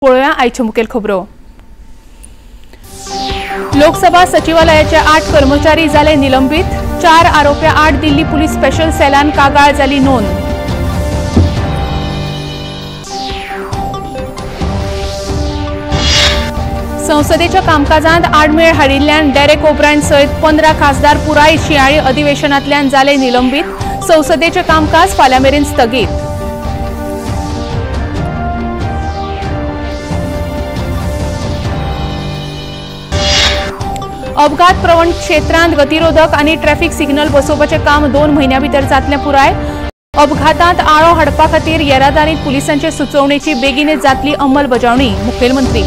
पळोवया आयच्यो मुखेल खबरो। लोकसभा सचिवालयाचे 8 कर्मचारी जाले निलंबित, 4 आरोप्या आड दिल्ली पुलीस स्पेशल सेलान कागाळ जाली नोंद। संसदेच्या कामकाजांत आडमेळ हाडिल्ल्यान डेरेक ओब्रायन सयत 15 खासदार पुराय शिंयाळी अधिवेशनांतल्यान जाले निलंबित। संसदेचें कामकाज फाल्यां मेरेन स्थगीत। अपघात प्रवण क्षेत्रांत गतिरोधक आनी ट्रॅफिक सिग्नल बसोवपाचें काम 2 म्हयन्यां भितर जातलें पुराय। अपघातांत आळो हाडपा खातीर येरादारींत पुलिसांचे सुचोवणेची बेगीनच जातली अंमलबजावणी, मुखेलमंत्री।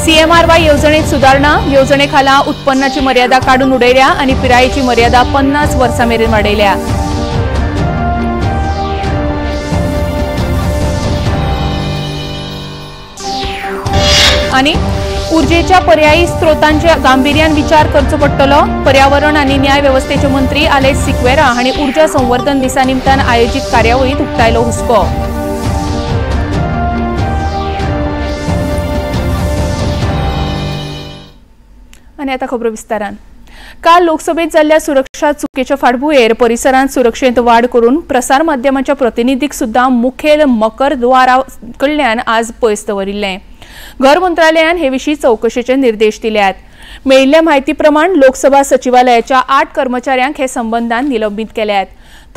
सीएमआरवाय येवजणेत सुदारणा, येवजणे खाला उत्पन्नाची मर्यादा काडून उडयल्या आनी पिरायेची मर्यादा 50 वर्सां मेरेन वाडयल्या। आनी ऊर्जेच्या पर्यायी स्त्रोतांचे गांभिर्यान विचार करचो पडटलो, पर्यावरण आनी न्याय वेवस्थेचे मंत्री आलेस सिक्वेरा हांणी ऊर्जा संवर्धन दिसा निमतान आयोजीत कार्यावळींत उक्तायलो हुस्को। आनी आतां खबरो विस्तारान। काल लोकसभेत जाल्ल्या सुरक्षा चुकेच्या फाटभुंयेर परिसरांत सुरक्षेंत वाड करून प्रसार माध्यमांच्या प्रतिनिधीक सुद्दां मुखेल मकरद्वारा कडल्यान आज पयस दवरिल्लें। घर मंत्रालयान हे विशीं चवकशेचे निर्देश दिल्यात। मेळिल्ल्या म्हायती प्रमाण लोकसभा सचिवालयाच्या 8 कर्मचाऱ्यांक हे संबंदान निलंबीत केल्यात।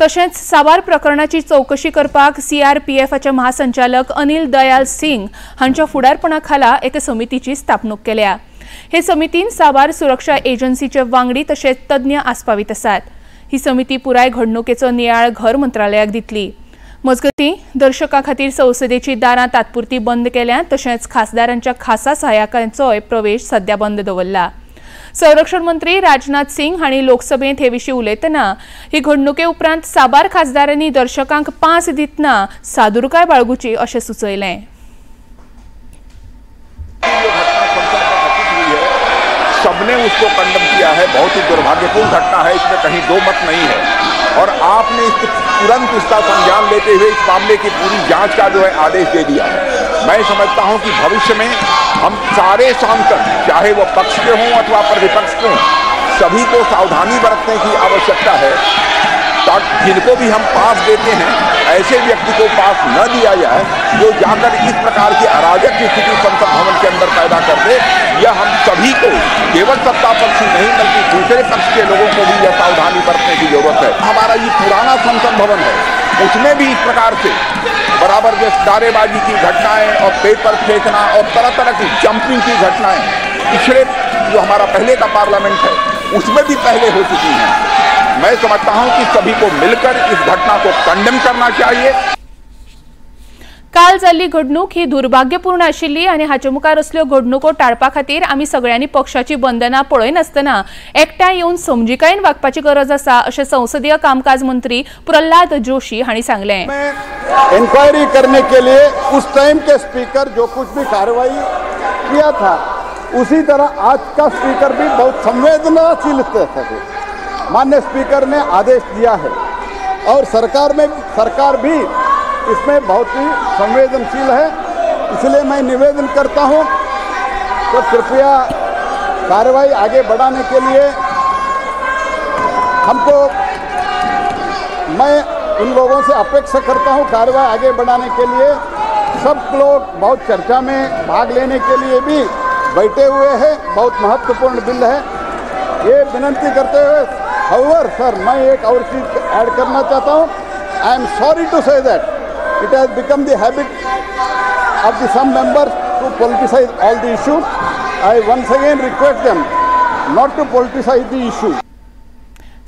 तशेंच साबार प्रकरणाची चवकशी करपाक सीआरपीएफाचे महासंचालक अनिल दयाल सिंग हांच्या फुडारपणा खाला एके समितीची स्थापणूक केल्या। हे समितीन साबार सुरक्षा एजन्सीचे वांगडी तशेंच तज्ञ आस्पावीत आसात। ही समिती पुराय घडणुकेचो नियाळ घर मंत्रालयाक दितली। मजगतीं दर्शकां खातीर संसदेची दारां तात्पुरती बंद केल्या, तशेंच खासदारांच्या खासा सहाय्यकांचोय प्रवेश सध्या बंद दवरला। संरक्षण मंत्री राजनाथ सिंग हांणी लोकसभेंत हे विशीं उलयतना ही घडणुके उपरांत साबार खासदारांनी दर्शकांक पास दितना सादुरकाय बाळगुची अशें सुचयलें। सबने उसको कंडम किया है, बहुत ही दुर्भाग्यपूर्ण घटना है, इसमें कहीं दो मत नहीं है। और आपने इस तुरंत इसका संज्ञान लेते हुए इस मामले की पूरी जांच का जो है आदेश दे दिया है। मैं समझता हूं कि भविष्य में हम सारे सांसद, चाहे वो पक्ष के हों अथवा पर विपक्ष के हों, सभी को सावधानी बरतने की आवश्यकता है। ताकि जिनको भी हम पास देते हैं ऐसे व्यक्ति को पास न दिया जाए जो जाकर इस प्रकार की अराजक की स्थिति संसद भवन के अंदर पैदा कर दे। यह हम सभी को, केवल सत्ता पक्ष ही नहीं बल्कि दूसरे पक्ष के लोगों को भी यह सावधानी बरतने की जरूरत है। हमारा ये पुराना संसद भवन है, उसमें भी इस प्रकार से बराबर के नारेबाजी की घटनाएं और पेपर फेंकना और तरह तरह की जंपिंग की घटनाएं पिछले जो हमारा पहले का पार्लियामेंट है उसमें भी पहले हो चुकी हैं। मैं समझता हूं कि सभी को मिलकर इस घटना को कंडेम करना चाहिए। काल जाल्ली घडणूक ही दुर्भाग्यपूर्ण आशिल्ली आनी हाचे मुखार असल्यो घडणुको टाळपा खातीर आमी सगळ्यांनी पक्षाची बंधनां पळयनासतना एकठांय येवन समजिकायेन वागपाची गरज आसा अशें संसदीय कामकाज मंत्री प्रल्हाद जोशी हांणी सांगलें। इंक्वायरी करने के लिए उस टाइम के स्पीकर जो कुछ भी कार्रवाई किया था उसी तरह आज का स्पीकर भी बहुत संवेदनशील थे। माननीय स्पीकर ने आदेश दिया है और सरकार भी इसमें बहुत ही संवेदनशील है। इसलिए मैं निवेदन करता हूं तो कृपया कार्रवाई आगे बढ़ाने के लिए हमको, मैं उन लोगों से अपेक्षा करता हूं कार्रवाई आगे बढ़ाने के लिए सब लोग बहुत चर्चा में भाग लेने के लिए भी बैठे हुए हैं। बहुत महत्वपूर्ण बिल है, ये विनती करते हुए। हाउएवर सर, मैं एक और चीज़ ऐड करना चाहता हूँ। I am sorry to say that it has become the habit of the some members to politicise all the issues. I once again request them not to politicise the issue.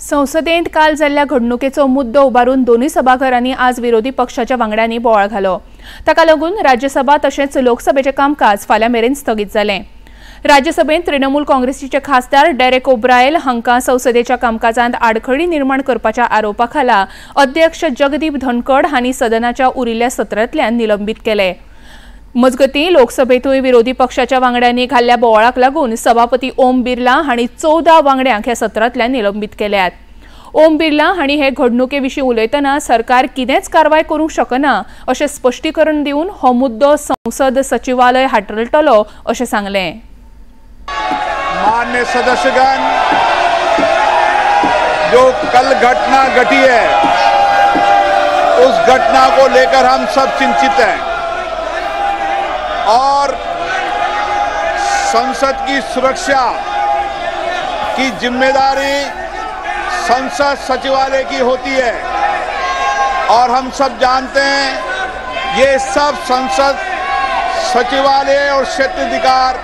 संसदेंत काल जाल्ल्या घडणुकेचो मुद्दो उबारून दोनूय सभाघरांनी आज विरोधी पक्षाच्या वांगड्यांनी बोवाळ घालो। ताका लागून राज्यसभा तशेंच लोकसभेचें कामकाज फाल्यां मेरेन स्थगीत जालें। राज्यसभेंत तृणमूल काँग्रेसीचे खासदार डेरेक ओब्रायल हांकां संसदेच्या कामकाजांत आडखळी निर्माण करपाच्या आरोपा खाला अध्यक्ष जगदीप धनखड हांणी सदनाच्या उरिल्ल्या सत्रांतल्यान निलंबीत केले। मजगतीं लोकसभेंतूय विरोधी पक्षाच्या वांगड्यांनी घाल्ल्या बोवाळाक लागून सभापती ओम बिर्ला हांणी 14 वांगड्यांक ह्या सत्रांतल्यान निलंबीत केल्यात। ओम बिर्ला हांणी हे घडणुके विशीं उलयतना सरकार कितेंच कारवाय करूंक शकना अशें स्पश्टीकरण दिवन हो मुद्दो संसद सचिवालय हाताळटलो अशें सांगलें। मान्य सदस्यगण, जो कल घटना घटी है उस घटना को लेकर हम सब चिंतित हैं और संसद की सुरक्षा की जिम्मेदारी संसद सचिवालय की होती है और हम सब जानते हैं ये सब संसद सचिवालय और क्षेत्राधिकार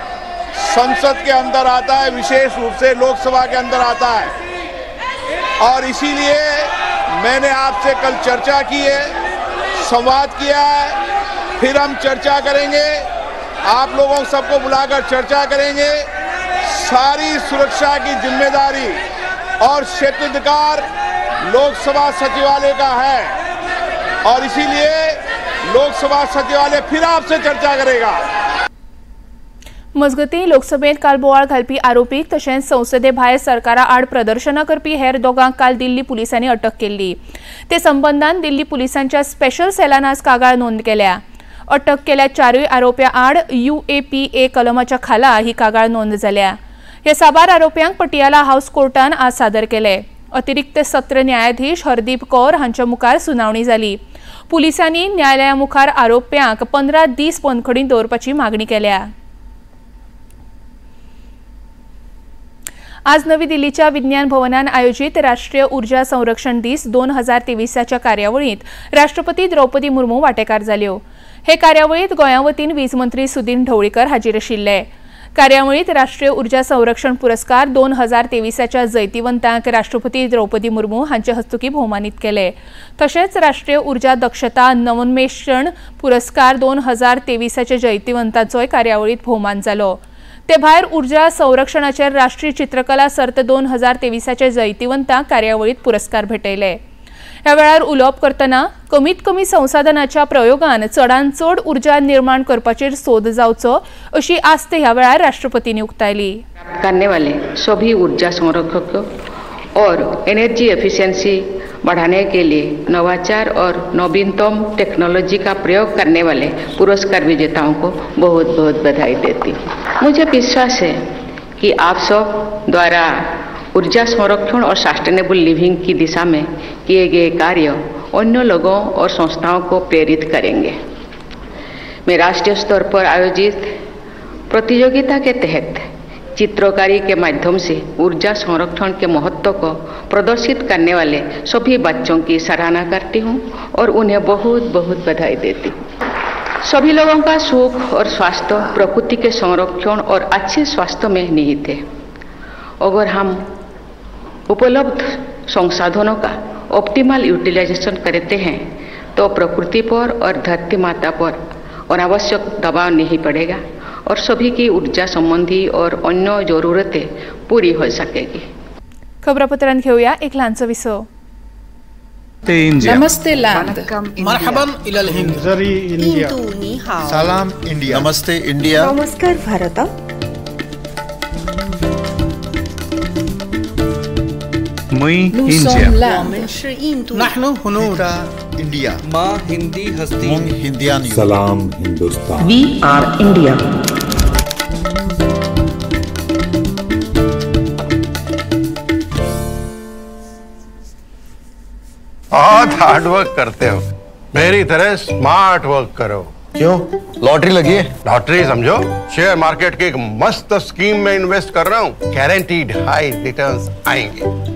संसद के अंदर आता है, विशेष रूप से लोकसभा के अंदर आता है। और इसीलिए मैंने आपसे कल चर्चा की है, संवाद किया है, फिर हम चर्चा करेंगे, आप लोगों सबको बुलाकर चर्चा करेंगे। सारी सुरक्षा की जिम्मेदारी और क्षेत्राधिकार लोकसभा सचिवालय का है और इसीलिए लोकसभा सचिवालय फिर आपसे चर्चा करेगा। मजगतीं लोकसभेत काल बोवाळ घालपी आरोपीक तशेंच संसदे भायर सरकारा आड प्रदर्शनां करपी हेर दोगांक काल दिल्ली पुलिसांनी अटक केल्ली। ते संबंदान दिल्ली पुलिसांच्या स्पेशल सेलान आज कागाळ नोंद केल्या। अटक केल्या चारूय आरोप्यां आड UAPA कलमाच्या खाला ही कागाळ नोंद जाल्या। हे साबार आरोप्यांक पटियाला हाऊस कोर्टान आज सादर केले। अतिरिक्त सत्र न्यायाधीश हरदीप कौर हांच्या मुखार सुनावणी जाली। पुलिसांनी न्यायालया मुखार आरोप्यांक 15 दीस बंदखणींत दवरपाची मागणी केल्या। आज नवी दिल्लीच्या विज्ञान भवनान आयोजित राष्ट्रीय ऊर्जा संरक्षण दीस 2023च्या कार्यावळीत राष्ट्रपती द्रौपदी मुर्मू वाटेकार जाल्यो। हे कार्यावळीत गोंया वतीन वीज मंत्री सुदीन ढवळीकर हाजीर आशिल्ले। कार्यावळीत राष्ट्रीय ऊर्जा संरक्षण पुरस्कार 2023च्या जैतिवंतांक राष्ट्रपती द्रौपदी मुर्मू हांचे हस्तुकी भोवमानीत केले। तशेंच राष्ट्रीय ऊर्जा दक्षता नवोन्मेषण पुरस्कार 2023च्या जैतिवंतांचोय कार्यावळीत भोवमान जालो। ते भायर ऊर्जा संरक्षणाचेर राष्ट्रीय चित्रकला सर्त 2023च्या जैतिवंतांक कार्यावळीत पुरस्कार भेटयले। ह्या वेळार उलोवप करतना कमीत कमी संसाधनाच्या प्रयोगान चडान चड ऊर्जा निर्माण करपाचेर सोद जावचो अशी आस्त ह्या वेळार राष्ट्रपतींनी उक्तायली। करने वाले सभी ऊर्जा संरक्षकों और एनर्जी एफिशिएंसी बढ़ाने के लिए नवाचार और नवीनतम टेक्नोलॉजी का प्रयोग करने वाले पुरस्कार विजेताओं को बहुत बहुत बधाई देती हूँ। मुझे विश्वास है कि आप सब द्वारा ऊर्जा संरक्षण और सस्टेनेबल लिविंग की दिशा में किए गए कार्य अन्य लोगों और संस्थाओं को प्रेरित करेंगे। मैं राष्ट्रीय स्तर पर आयोजित प्रतियोगिता के तहत चित्रकारी के माध्यम से ऊर्जा संरक्षण के महत्व को प्रदर्शित करने वाले सभी बच्चों की सराहना करती हूँ और उन्हें बहुत बहुत बधाई देती हूँ। सभी लोगों का सुख और स्वास्थ्य प्रकृति के संरक्षण और अच्छे स्वास्थ्य में निहित है। अगर हम उपलब्ध संसाधनों का ऑप्टिमल यूटिलाइजेशन करते हैं तो प्रकृति पर और धरती माता पर अनावश्यक दबाव नहीं पड़ेगा और सभी की ऊर्जा संबंधी और अन्य जरूरतें पूरी हो सकेगी। खबरापत्रांत घेऊया एक ल्हानसो विसव। नमस्ते लैंड, मरहबन इलल हिंद, इंडिया, सलाम इंडिया, नमस्ते इंडिया, नमस्कार भारत। इंडिया, नहनु हुनूद इंडिया, मां हिंदी हस्ती, मुंग हिंदियानी, सलाम हिंदुस्तान, we are India. बहुत हार्ड वर्क करते हो, मेरी तरह स्मार्ट वर्क करो। क्यों, लॉटरी लगी है? लॉटरी समझो, शेयर मार्केट की एक मस्त स्कीम में इन्वेस्ट कर रहा हूँ, गारंटीड हाई रिटर्न्स आएंगे।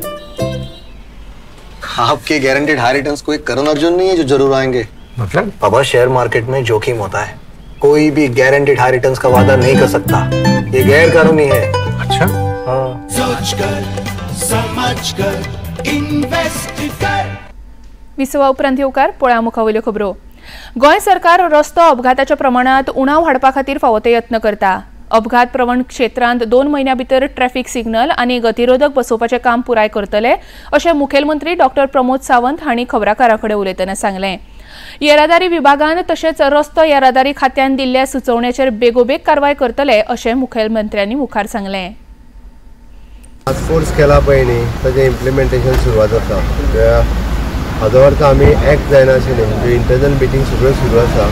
आपके गारंटीड हाई रिटर्न्स कोई करण अर्जुन नहीं है जो जरूर आएंगे। मतलब? बाबा, शेयर मार्केट में जोखिम होता है, कोई भी गारंटीड हाई रिटर्न्स का वादा नहीं कर सकता, ये गैर कानूनी है। अच्छा, हाँ। सोच कर, समझ कर, इन्वेस्ट कर। विसवा उपरांत येवकार पळया मुखावयल्यो खबरो। गोंय सरकार रस्तो अपघाताच्या प्रमाणात उणाव हाडपा खातीर फावो ते यत्न करता। अपघात प्रवण क्षेत्रांत 2 म्हयन्या भितर ट्रॅफिक सिग्नल आनी गतिरोधक बसोवपाचें काम पुराय करतले अशें मुखेलमंत्री डॉक्टर प्रमोद सावंत हांणी खबराकारां कडेन उलयतना सांगलें। येरादारी विभागान तशेंच रस्तो येरादारी खात्यान दिल्ल्या सुचोवण्याचेर बेगोबेग कारवाय करतले अशें मुखेलमंत्र्यांनी मुखार सांगलें। टास्क फोर्स केला पळय न्ही, ताजें इम्प्लिमेंटेशन सुरवात जाता. हाजो अर्थ आमी एक्ट जायना अशें न्ही, म्हणजे इंटरनल मिटींग सगळ्यो सुरू आसा.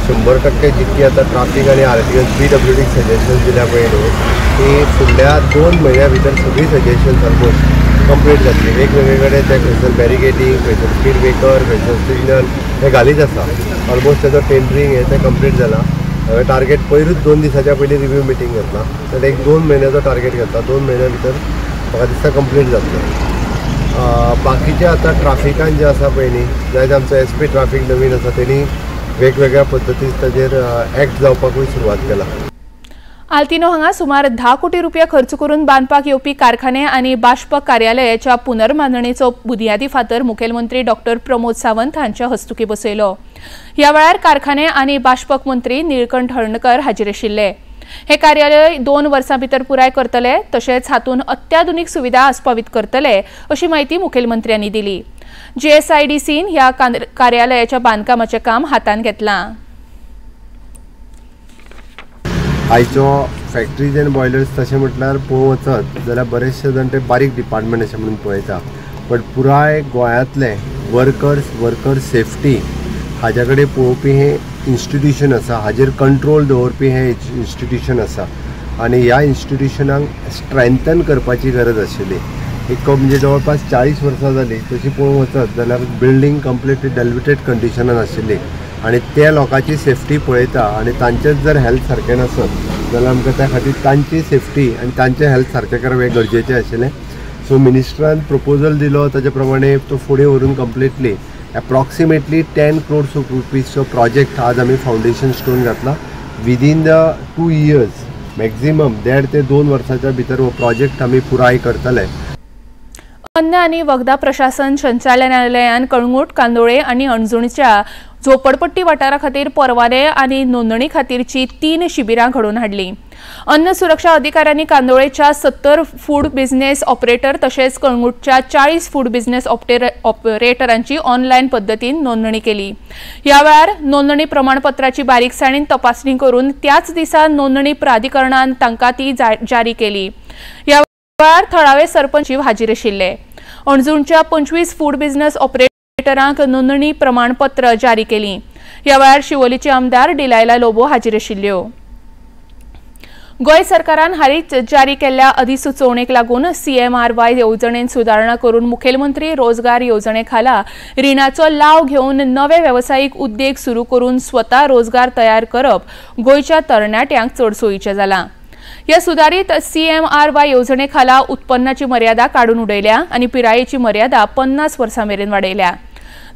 100% जितकी आतां ट्राफीक आनी आरटीओ पीडब्ल्यूडीक सजेशन्स दिल्या पळय न्हू, ती फुडल्या 2 म्हयन्या भितर सगळीं सजेशन्स ऑलमोस्ट कंप्लीट जातली. वेगवेगळे कडेन ते खंयसर बॅरिकेडींग, खंयसर स्पीड ब्रेकर, खंयसर सिग्नल हे घालीत आसा. ऑलमोस्ट तेजो टेंडरींग हे तें कंप्लीट जाला. हांवें टार्गेट पयरूच 2 दिसाच्या पयलीं रिव्यू मिटींग घेतला, तर एक 2 म्हयन्याचो टार्गेट घेतला. 2 म्हयन्या भितर म्हाका दिसता कंप्लीट जातलें. बाकीचे आतां ट्राफिकान जे आसा पळय न्ही, जायते आमचो एस पी ट्राफीक नवीन आसा, तेणी वेगवेगळ्या पद्दतीन ताजेर एक्ट जावपाकूय सुरवात केला. आल्तिनो हांगा सुमार 10 कोटी रुपया खर्च करून बांदपाक येवपी कारखाने आनी बाष्प कार्यालयाच्या पुनर्बांदणेचो बुनियादी फातर मुखेलमंत्री डॉक्टर प्रमोद सावंत हांच्या हस्तुकी बसयलो. ह्या वेळार कारखाने आनी बाष्पक मंत्री निळकंठ हळर्णकर हाजीर आशिल्ले. हे कार्यालय 2 वर्सां भितर पुराय करतले, तशेंच हातूंत अत्याधुनीक सुविधा आस्पावीत करतले अशी म्हायती मुखेलमंत्र्यांनी दिली. जीएसआयडीसीन ह्या कार्यालयाच्या बांदकामाचें काम हातांत घेतलां. आयचो फॅक्टरीज एंड बॉयलर्स तशें म्हटल्यार पळोवंक वचत जाल्यार बरेचशे जाण ते बारीक डिपार्टमेंट अशें म्हणून पळयता, बट पुराय गोंयांतले वर्कर सेफ्टी हाज्या कडेन पळोवपी हें इन्स्टिट्युशन आसा, हाजेर कंट्रोल दवरपी हें इन्स्टिट्युशन आसा आनी ह्या इन्स्टिट्युशनाक स्ट्रेंथन करपाची गरज आशिल्ली. एक म्हणजे जवळपास 40 वर्सां जालीं तशी पळोवंक वचत जाल्यार बिल्डींग कंप्लिटली डेल्युटेड कंडिशनान आशिल्ली आनी ते लोकांची सेफ्टी पळयता आनी तांचेच जर हेल्थ सारकें नासत जाल्यार आमकां त्या खातीर तांची सेफ्टी आनी तांचें हेल्थ सारकें करप हें गरजेचें आशिल्लें. सो मिनिस्टरान प्रपोजल दिलो, ताजे प्रमाणे तो फुडें व्हरून कंप्लिटली एप्रॉक्सिमेटली 10 crores रुपीजचो प्रोजेक्ट आज आमी फावंडेशन स्टोन घातला. विदीन the 2 years maximum 1.5 ते 2 वर्साच्या भितर हो प्रोजेक्ट आमी पुराय करतले. अन्न आनी वखदां प्रशासन संचालनालयान कळंगूट, कांदोळे आनी अणजुणच्या झोपडपट्टी वाठारा खातीर परवाने आनी नोंदणी खातीरची 3 शिबिरां घडोवन हाडली. अन्न सुरक्षा अधिकाऱ्यांनी कांदोळेच्या 70 फूड बिझनेस ऑपरेटर तशेंच कळंगूटच्या 40 फूड बिझनेस ऑपरेटरांची ऑनलायन पद्दतीन नोंदणी केली. ह्या वेळार नोंदणी प्रमाणपत्राची बारीकसाणीन तपासणी करून त्याच दिसा नोंदणी प्राधिकरणान तांकां ती जारी केली. ह्या वेळार थळावे सरपंच हाजीर आशिल्ले. अणजुणच्या 25 फूड बिझनेस ऑपरेटरांक नोंदणी प्रमाणपत्र जारी केली. ह्या वेळार शिवोलीचे आमदार डिलायला लोबो हाजीर आशिल्ल्यो. गोंय सरकारान हालींच जारी केल्ल्या अधिसुचोवणेक लागून सीएमआरवाय येवजणेन सुदारणा करून मुखेलमंत्री रोजगार येवजणे खाला रिणाचो लाव घेवन नवे वेवसायीक उद्देग सुरू करून स्वता रोजगार तयार करप गोंयच्या तरणाट्यांक चड सोयीचें जालां. ह्या सुदारीत सीएमआरवाय येवजणे खाला उत्पन्नाची मर्यादा काडून उडयल्या आनी पिरायेची मर्यादा 50 वर्सां मेरेन वाडयल्या.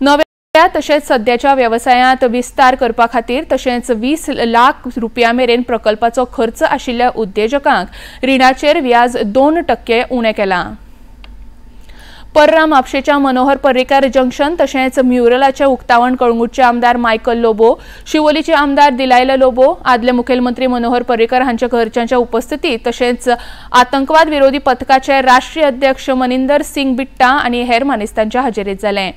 नव्या तशेंच सद्याच्या वेवसायांत विस्तार करपा खातीर तशेंच 20 लाख रुपया मेरेन प्रकल्पाचो खर्च आशिल्ल्या उद्देजकांक रिणाचेर व्याज 2% उणें केलां. पर्रा म्हापशेच्या मनोहर पर्रीकार जंक्शन तशेंच म्युरलाचें उक्तावण कळंगूटचे आमदार मायकल लोबो, शिवोलीचे आमदार दिलायला लोबो, आदले मुखेलमंत्री मनोहर पर्रीकर हांच्या घरच्यांच्या उपस्थितीत तशेंच आतंकवाद विरोधी पथकाचे राष्ट्रीय अध्यक्ष मनिंदर सिंग बिट्टा आनी हेर मानेस्तांच्या हाजेरीत जालें.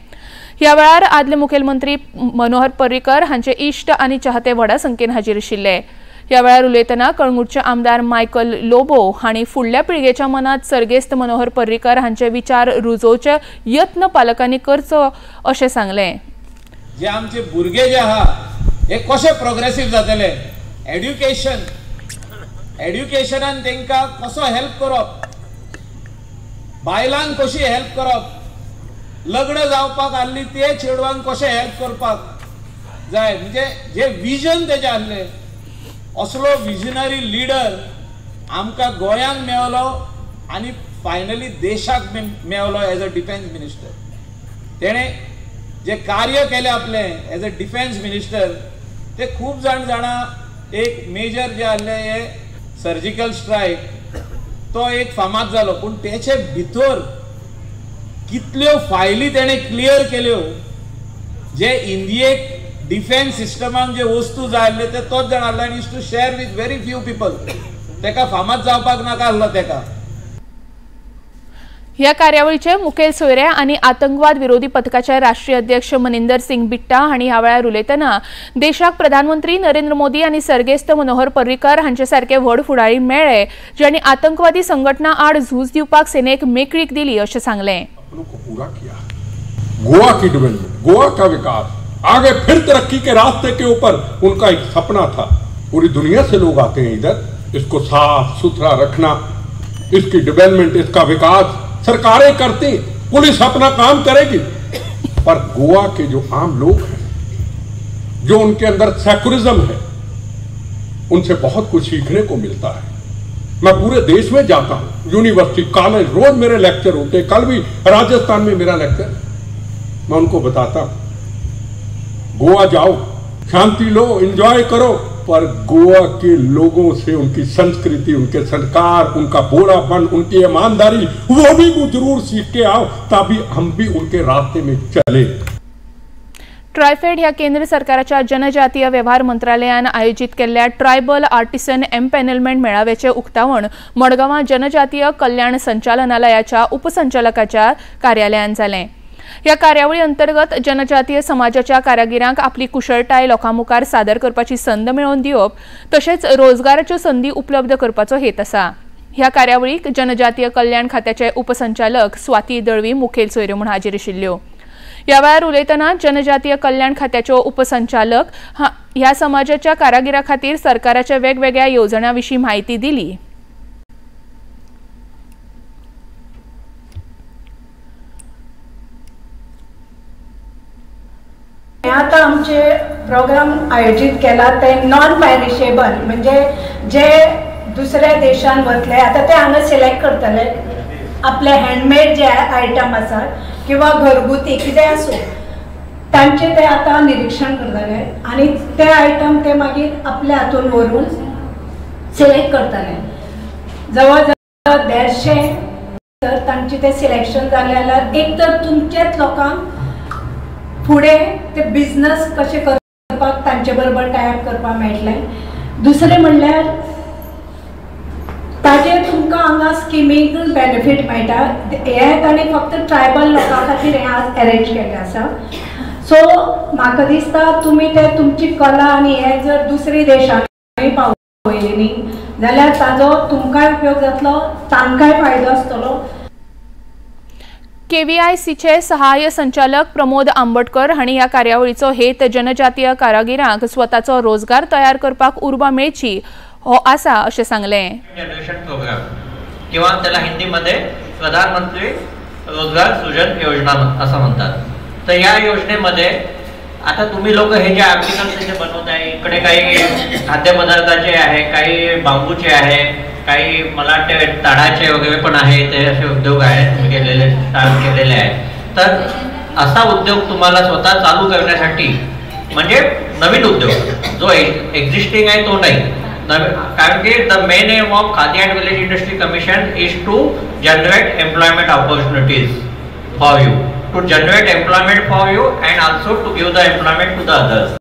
ह्या वेळार आदले मुखेलमंत्री मनोहर पर्रीकर हांचे इश्ट आनी चाहते व्हडा संख्येन हाजीर आशिल्ले. ह्या वेळार उलयतना कळंगूटचे आमदार मायकल लोबो हांणी फुडल्या पिळगेच्या मनांत सर्गेस्त मनोहर पर्रीकर हांचे विचार रुजोवचे यत्न पालकांनी करचो अशें सांगलें. जे आमचे भुरगे जे आहा हे कशे प्रोग्रेसीव जातले, एड्युकेशनान तांकां कसो हेल्प करप, बायलांक कशी हेल्प करप, लग्न जावपाक आहली ते चेडवांक कशें हेल्प करपाक जाय, म्हणजे जे विजन तेजें आहलें असलो विजनरी लिडर आमकां गोंयांक मेवलो आनी फायनली देशाक मेवलो एज अ डिफेन्स मिनिस्टर. तेणें जे कार्य केलें आपलें एज अ डिफेन्स मिनिस्टर ते खूब जाण जाणा. एक मेजर जे आहलें हे सर्जिकल स्ट्रायक तो एक फामाद जालो, पूण तेचे भितर कितल्यो फायली तेणें क्लियर केल्यो, जे इंडियेक डिफेन्स सिस्टमान जे वस्तू जाय आसले ते तोच जाण आहलो आनी used to share with very few people. तेका फामाद जावपाक नाका आहलो तेका. ह्या कार्यावळीचे मुखेल सोयरे आनी आतंकवाद विरोधी पथकाचे राष्ट्रीय अध्यक्ष मनिंदर सिंग बिट्टा हांणी ह्या वेळार उलयतना देशाक प्रधानमंत्री नरेंद्र मोदी आनी सर्गेस्त मनोहर पर्रीकर हांचे सारके व्हड फुडारी मेळ्ळे ज्यांनी आतंकवादी संघटना आड झूज दिवपाक सेनेक मेकळीक दिली अशें सांगलें। गोवा की डेवलपमेंट, गोवा का विकास, आगे फिर तरक्की के रास्ते के ऊपर उनका एक सपना था। पूरी दुनिया से लोग आते हैं इधर, इसको साफ सुथरा रखना, इसकी डेवलपमेंट, इसका विकास सरकारें करती, पुलिस अपना काम करेगी, पर गोवा के जो आम लोग हैं, जो उनके अंदर सेकुलरिज्म है, उनसे बहुत कुछ सीखने को मिलता है। मैं पूरे देश में जाता हूं, यूनिवर्सिटी, कॉलेज, रोज मेरे लेक्चर होते हैं। कल भी राजस्थान में मेरा लेक्चर, मैं उनको बताता हूं गोवा जाओ, शांति लो, एंजॉय करो, पर गोवा के लोगों से उनकी संस्कृति, उनके संस्कार, उनका भोलापन, उनकी ईमानदारी, वो भी जरूर सीख के आओ, ताकि हम भी उनके रास्ते में चले। ट्रायफेड ह्या केंद्र सरकाराच्या जनजातीय वेव्हार मंत्रालयान आयोजित केल्ल्या ट्रायबल आर्टिसन एम्पॅनलमेंट मेळाव्याचे उक्तावण मडगांवां जनजातीय कल्याण संचालनालयाच्या उपसंचालकाच्या कार्यालयान जालें। ह्या कार्यावळी अंतर्गत जनजातीय समाजाच्या कारागिरांक आपली कुशळटाय लोकां मुखार सादर करपाची संद मेळोवन दिवप तशेंच रोजगाराच्यो संदी उपलब्ध करपाचो हेत आसा। ह्या कार्यावळीक जनजातीय कल्याण खात्याचे उपसंचालक स्वाती दळवी मुखेल सोयऱ्यो म्हूण हाजीर आशिल्ल्यो। ह्या वेळार उलयतना जनजातीय कल्याण खात्याच्यो उपसंचालक ह्या समाजाच्या कारागिरा खातीर सरकाराच्या वेगवेगळ्या येवजण्यां विशीं म्हायती दिली। आता आमचे प्रोग्राम आयोजित केला ते नॉन पॅरिशेबल, म्हणजे जे दुसऱ्या देशान वतले आता ते हांगा सिलेक्ट करतले आपले हँडमेड जे आयटम आसात किंवा घरगुती कितें आसूं तांचे ते आता निरीक्षण करतले आनी ते आयटम ते मागीर आपल्या हातून व्हरून सिलेक्ट करतले। जवळ जवळ 150 तर तांचे ते सिलेक्शन जालें जाल्यार एक तर तुमचेच लोकांक फुडें ते बिजनस कशें करपाक तांचे बरोबर टायप करपाक मेळटलें। दुसरें म्हणल्यार ताजेर तुमकां हांगा स्किमींकूय बेनिफीट मेळटा। हें ताणें फक्त ट्रायबल लोकां खातीर हें आज अरेंज केल्लें आसा। सो म्हाका दिसता तुमी ते तुमची कला आनी हें जर दुसरी देशांनी पावयली न्ही जाल्यार ताजो तुमकांय उपयोग जातलो, तांकांय फायदो आसतलो। केव्हीआयसीचे सहाय्य संचालक प्रमोद आंबटकर हांणी ह्या कार्यावळीचो हेत जनजातीय कारागिरांक स्वताचो रोजगार तयार करपाक उर्बा मेळची हो आसा अशें सांगलें। जनरेशन प्रोग्राम किंवा त्याला हिंदीमध्ये प्रधानमंत्री रोजगार सृजन योजना असं म्हणतात। तर या योजनेमध्ये आता तुम्ही लोक हे जे आर्टिकल्स इथे बनवत आहे, इकडे काही खाद्यपदार्थाचे आहे, काही बांबूचे आहे, काही मला वाटते ताडाचे वगैरे पण आहे, ते असे उद्योग आहेत तुम्ही केलेले, स्टार्ट केलेले आहेत। तर असा उद्योग तुम्हाला स्वतः चालू करण्यासाठी, म्हणजे नवीन उद्योग जो एक्झिस्टिंग आहे तो नाही, कारण की the main aim of Khadi and village industry commission is to generate employment opportunities for you, to generate employment for you and also to give the employment to the others.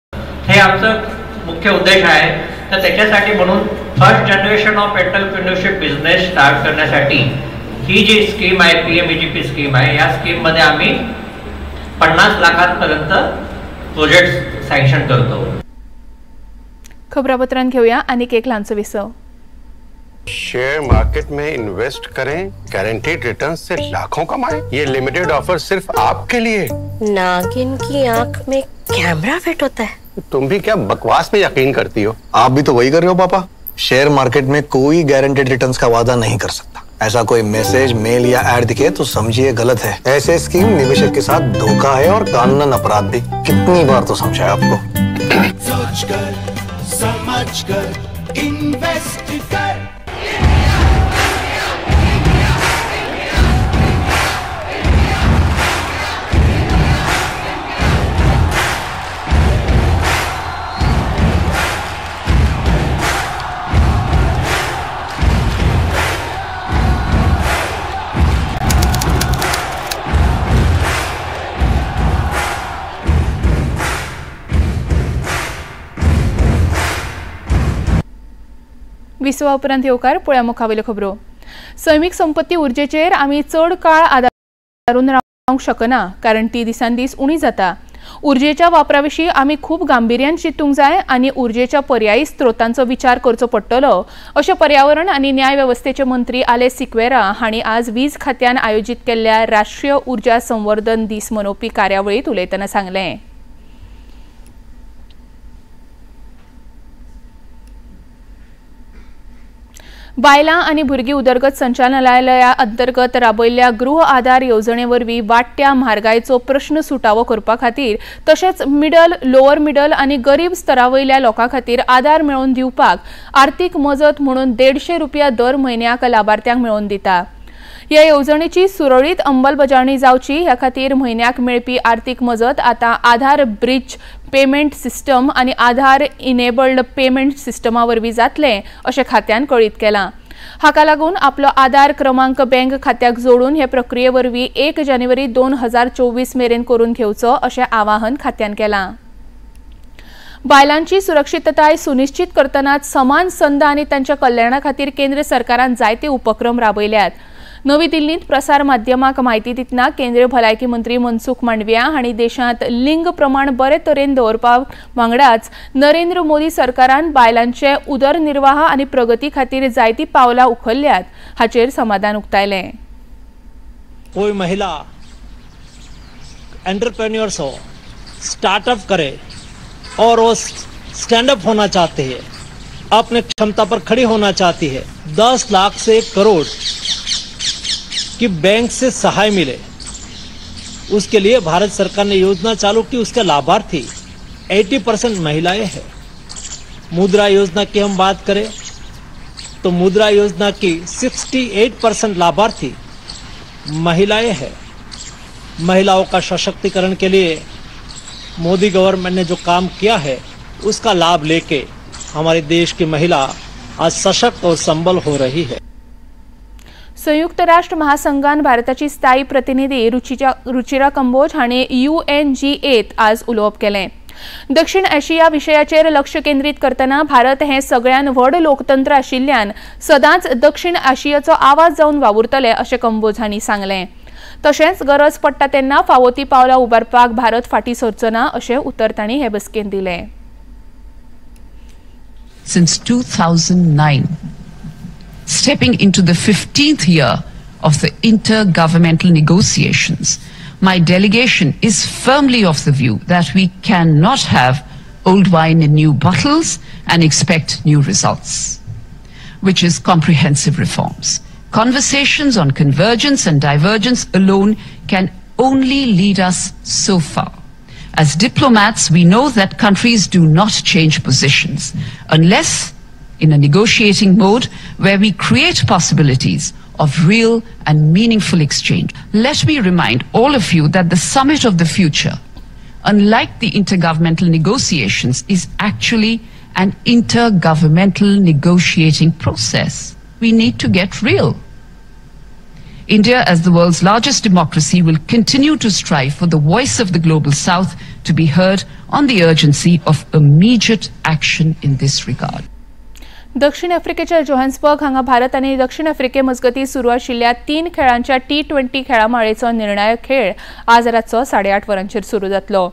हे आमचं मुख्य उद्देश आहे। तर त्याच्यासाठी म्हणून first generation of entrepreneurship business start करण्यासाठी ही जी स्कीम आहे, PMEGP scheme आहे, या स्कीममध्ये आम्ही 50 लाखांपर्यंत प्रोजेक्ट सँक्शन करतो। खबरापत्रांत घेऊया आणखी एक ल्हानसो विसव। शेयर मार्केट में इन्वेस्ट करें, गारंटीड रिटर्न से लाखों कमाएं। ये लिमिटेड ऑफर सिर्फ आपके लिए। नागिन की आंख में कैमरा फिट होता है। तुम भी क्या बकवास में यकीन करती हो? आप भी तो वही कर रहे हो पापा। शेयर मार्केट में कोई गारंटीड रिटर्न्स का वादा नहीं कर सकता। ऐसा कोई मैसेज, मेल या एड दिखे तो समझिए गलत है। ऐसे स्कीम निवेशक के साथ धोखा है और कानूनन अपराध भी। कितनी बार तो समझाया आपको। सोच कर, समझ कर, इन्वेस्ट कर। विसवा उपरांत येवकार पळया मुखावेल्यो खबरो। सैमीक संपत्ती उर्जेचेर आमी चड काळ आदारून रावंक शकना, कारण ती दिसान दीस उणी जाता। उर्जेच्या वापरा विशीं आमी खूब गांभिर्यान चिंतूंक जाय आनी उर्जेच्या पर्यायी स्त्रोतांचो विचार करचो पडटलो, अशें पर्यावरण आनी न्याय वेवस्थेचे मंत्री आलेस सिक्वेरा हांणी आज वीज खात्यान आयोजीत केल्ल्या राष्ट्रीय उर्जा संवर्धन दीस मनोवपी कार्यावळींत उलयतना सांगलें। बायलां आनी भुरगीं उदरगत संचालनालया अंतर्गत राबयल्ल्या गृह आधार येवजणे वरवीं वाडट्या म्हारगायेचो प्रश्न सुटावो करपा खातीर तशेंच मिडल, लोअर मिडल आनी गरीब स्तरा वयल्या लोकां खातीर आधार मेळोवन दिवपाक आर्थीक मजत म्हणून 150 रुपया दर म्हयन्याक लाभार्थ्यांक मेळोवन दिता। ह्या येवजणेची सुरळीत अंमलबजावणी जावची ह्या खातीर म्हयन्याक मेळपी आर्थीक मजत आतां आधार ब्रिज पेमेंट सिस्टम आनी आधार इनेबल्ड पेमेंट सिस्टमा वरवीं जातलें अशें खात्यान कळीत केलां। हाका लागून आपलो आधार क्रमांक बँक खात्याक जोडून हे प्रक्रिये वरवीं 1 जानेवारी 2024 मेरेन करून घेवचो अशें आवाहन खात्यान केलां। बायलांची सुरक्षितताय सुनिश्चित करतनाच समान संद आनी तांच्या कल्याणा खातीर केंद्र सरकारान जायते उपक्रम राबयल्यात। नवी दिल्लींत प्रसार माध्यमाक म्हायती दितना केंद्रीय भलायकी मंत्री मनसुख मांडविया हांणी देशांत लिंग प्रमाण बरे तरेन दवरपा वांगडाच नरेंद्र मोदी सरकारान बायलांचे उदरनिर्वाह आनी प्रगती खातीर जायती पावलां उखल्ल्यात हाचेर समाधान उक्तायलें। कोई महिला एंटरप्रेन्योर्स हो, स्टार्टअप करे और वो स्टैंड अप होना चाहते हैं, अपने क्षमता पर खड़ी होना चाहती है, 10 लाख से 1 करोड़ कि बैंक से सहाय मिले, उसके लिए भारत सरकार ने योजना चालू की। उसके लाभार्थी 80% महिलाएं हैं। मुद्रा योजना की हम बात करें तो मुद्रा योजना की 68% लाभार्थी महिलाएं हैं। महिलाओं का सशक्तिकरण के लिए मोदी गवर्नमेंट ने जो काम किया है उसका लाभ लेके हमारे देश की महिला आज सशक्त और संबल हो रही है। संयुक्त राष्ट्र महासंघान भारताची स्थायी प्रतिनिधी रुचिरा कंबोज हांणी UNGAत आज उलोवप केलें। दक्षिण आशिया विशयाचेर लक्ष केंद्रीत करतना भारत हें सगळ्यान व्हड लोकतंत्र आशिल्ल्यान सदांच दक्षिण आशियाचो आवाज जावन वावुरतले अशें कंबोज हांणी सांगलें। तशेंच गरज पडटा तेन्ना फावो ती पावलां उबारपाक भारत फाटीं सरचो ना अशें उतर तांणी हे बसकेंत दिलें। Since 2009, stepping into the 15th year of the intergovernmental negotiations, my delegation is firmly of the view that we cannot have old wine in new bottles and expect new results, which is comprehensive reforms. Conversations on convergence and divergence alone can only lead us so far. As diplomats, we know that countries do not change positions unless in a negotiating mode where we create possibilities of real and meaningful exchange. Let me remind all of you that the Summit of the Future, unlike the intergovernmental negotiations, is actually an intergovernmental negotiating process. We need to get real. India, as the world's largest democracy, will continue to strive for the voice of the Global South to be heard on the urgency of immediate action in this regard. दक्षिण आफ्रिकेच्या Johannesburg हांगा भारत आनी दक्षिण आफ्रिके मजगतीं सुरू आशिल्ल्या 3 खेळांच्या T20 खेळामाळेचो निर्णायक खेळ आज रातचो 8:30 वरांचेर सुरू जातलो।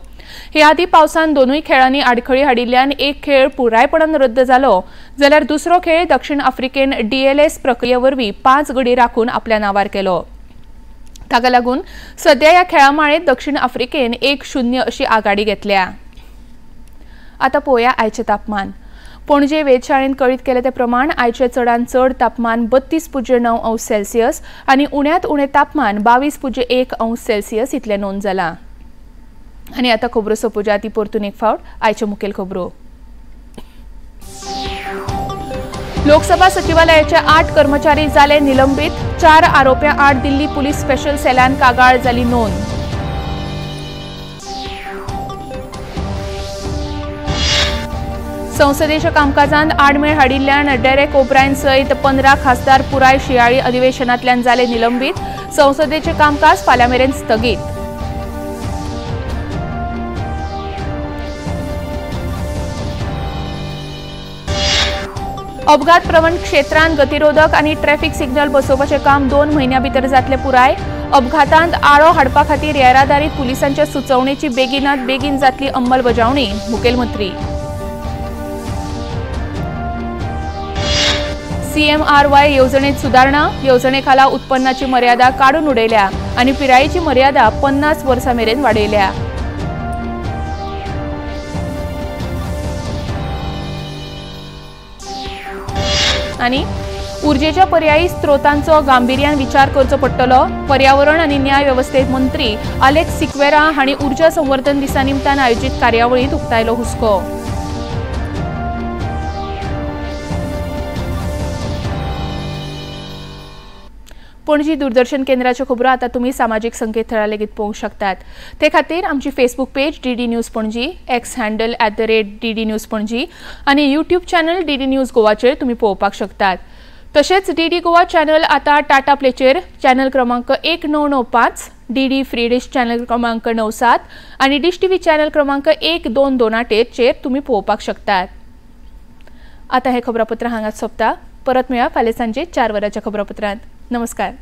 हे आदीं पावसान दोनूय खेळांनी आडखळी हाडिल्ल्यान एक खेळ पुरायपणान रद्द जालो, जाल्यार दुसरो खेळ दक्षिण आफ्रिकेन DLS प्रक्रिये वरवीं 5 गडी राखून आपल्या नांवार केलो। ताका लागून सध्या ह्या खेळामाळेंत दक्षिण आफ्रिकेन 1-0 अशी आघाडी घेतल्या। आतां पळोवया आयचें तापमान। पणजे वेधशाळेन कळीत केले ते प्रमाण आयचे चडान चड तापमान 32.9 अंश सेल्सियस आनी उण्यांत उणें तापमान 22.1 अंश सेल्सियस इतलें नोंद जालां। आनी आतां खबरो सोंपोवच्या आदीं परतून एक फावट आयच्यो मुखेल खबरो। लोकसभा सचिवालयाचे 8 कर्मचारी जाले निलंबीत, 4 आरोप्यां आड दिल्ली पुलीस स्पेशल सेलान कागाळ जाली नोंद। संसदेच्या कामकाजांत आडमेळ हाडिल्ल्यान डेरेक ओब्रायन सयत 15 खासदार पुराय शियाळी अधिवेशनांतल्यान जाले निलंबीत, संसदेचें कामकाज फाल्यां मेरेन स्थगीत। अपघात प्रवण क्षेत्रांत गतिरोधक आनी ट्रॅफिक सिग्नल बसोवपाचें काम 2 म्हयन्यां भितर जातलें पुराय। अपघातांत आळो हाडपा खातीर येरादारी पुलिसांच्या सुचोवणेची बेगिनात बेगीन जातली अंमलबजावणी। मुखेलमंत्री सीएमआरवाय येवजणेत सुदारणा। येवजणे खाला उत्पन्नाची मर्यादा काडून उडयल्या आनी पिरायेची मर्यादा 50 वर्सां मेरेन वाडयल्या। आनी ऊर्जेच्या पर्यायी स्त्रोतांचो गांभिर्यान विचार करचो पडटलो। पर्यावरण आनी न्याय वेवस्थे मंत्री आलेक्स सिक्वेरा हांणी ऊर्जा संवर्धन दिसा निमतान आयोजीत कार्यावळींत उक्तायलो हुस्को। पणजी दूरदर्शन केंद्राच्यो खबरो आतां तुमी सामाजीक संकेतथळार लेगीत पळोवंक शकतात। ते खातीर आमची Facebook page DD news Panaji, X handle @DD news Panaji आनी यूट्यूब चॅनल डीडी न्यूज गोवाचेर तुमी पळोवपाक शकतात। तशेंच डीडी गोवा चॅनल आतां टाटा प्लेचेर चॅनल क्रमांक 1995, डीडी फ्री डिश चॅनल क्रमांक 97 आनी डिश टीव्ही चॅनल क्रमांक 1228चेर तुमी पळोवपाक शकतात। आतां हें खबरापत्र हांगाच सोंपता। परत मेळया फाल्यां सांजे 4 वरांच्या खबरापत्रांत। नमस्कार।